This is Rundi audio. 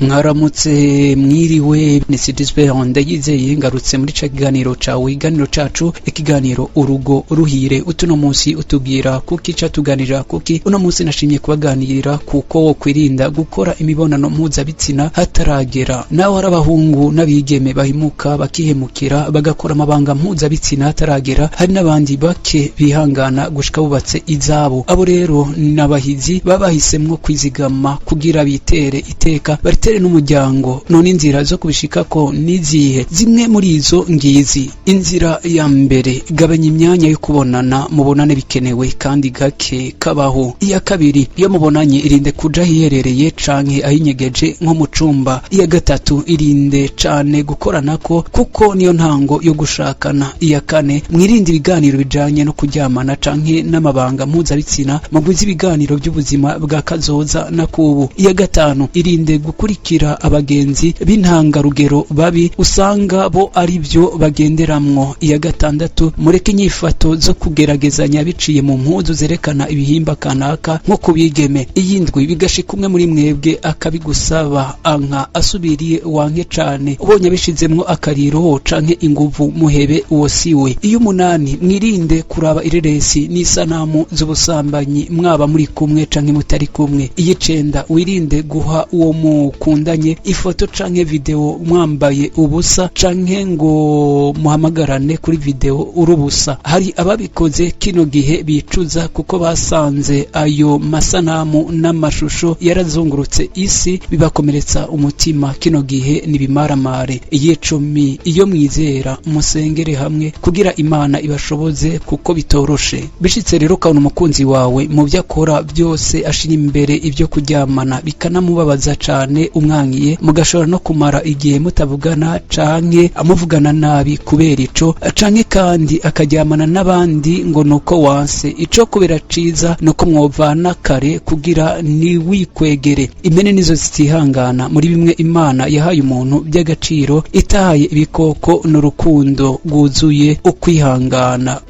Mwaramutse, mwiriwe, ni Sidisbe Ndayizeye, ngarutse muri ca kiganiro cawe, iganiro cacu, ikiganiro Urugo Ruhire. Utuno munsi utubwira kuki catuganirira kuki. Uno munsi nashimye kubaganirira kuko wokwirinda gukora imibonano mpuzabitsina hataragera. Naho hari abahungu n'abigeme bahimuka, bakihemukira, bagakora amabanga mpuzabitsina hataragera, hari n'abandi bake bihangana gushika bubatse izabo. Abo rero n'abahizi baba bahisemwo kwizigama kugira bitere iteka, baritere n'umuryango. None inzira zo kubishikako nizihe? Zimwe muri izo ngizi. Inzira ya mbere: gabanya imyanya yo kubonana, mubonane bikenewe kandi gake kabaho. Iya kabiri: iyo mubonanye, irinde kuja ahiherereye canke ahinyegeje nko mu cumba. Iya gatatu: irinde cane gukoranako, kuko niyo ntango yo gushakana. Iya kane: mwirinde ibiganiro bijanye no kuryamana canke n'amabanga mpuzabitsina, mugwize ibiganiro by'ubuzima bwa kazoza na kubu. Iya gatanu: irinde gukurikira abagenzi b'intangarugero babi usanga bo ari byo bagenderamwo. Iya gatandatu: mureke inyifato zo kugeragezanya biciye mu mpuzu zerekana ibihimba kanaka nko kubigeme. Iyindwi: bigashika umwe muri mwebwe akabigusaba, anka asubiriye, wanke cane. Ubonye abishizemwo akariro canke inguvu, muhebe, uwo siwe. Iyo umunani: mwirinde kuraba ireresi n'isanamu z'ubusambanyi, mwaba muri kumwe canke mutari kumwe. Iyicenda: wirinde guha uwo mukundanye ifoto canke video mwambaye ubusa, canke ngo muhamagarane kuri video uri ubusa. Hari ababikoze kino gihe bicuza, kuko basanze ayo masanamu n'amashusho yarazungurutse isi, bibakomeretsa umutima. Kino gihe nibimaramare. Iyicumi: iyo mwizera, musengere hamwe kugira Imana ibashoboze, kuko bitoroshe. Bishitse rero ukabona umukunzi wawe mu byo akora byose ashira imbere ibyo kuryamana, bikanamubabaza cane, umwangiye, mugashobora no kumara igihe mutavugana canke amuvugana nabi kubera ico, canke kandi akaryamana n'abandi ngo nuko wanse, ico kubera ciza nuko mwovana kare kugira ntiwikwegere. Impene nizo zitihangana. Muri bimwe Imana yahaye umuntu by'agaciro itahaye ibikoko n'urukundo rwuzuye ukwihangana.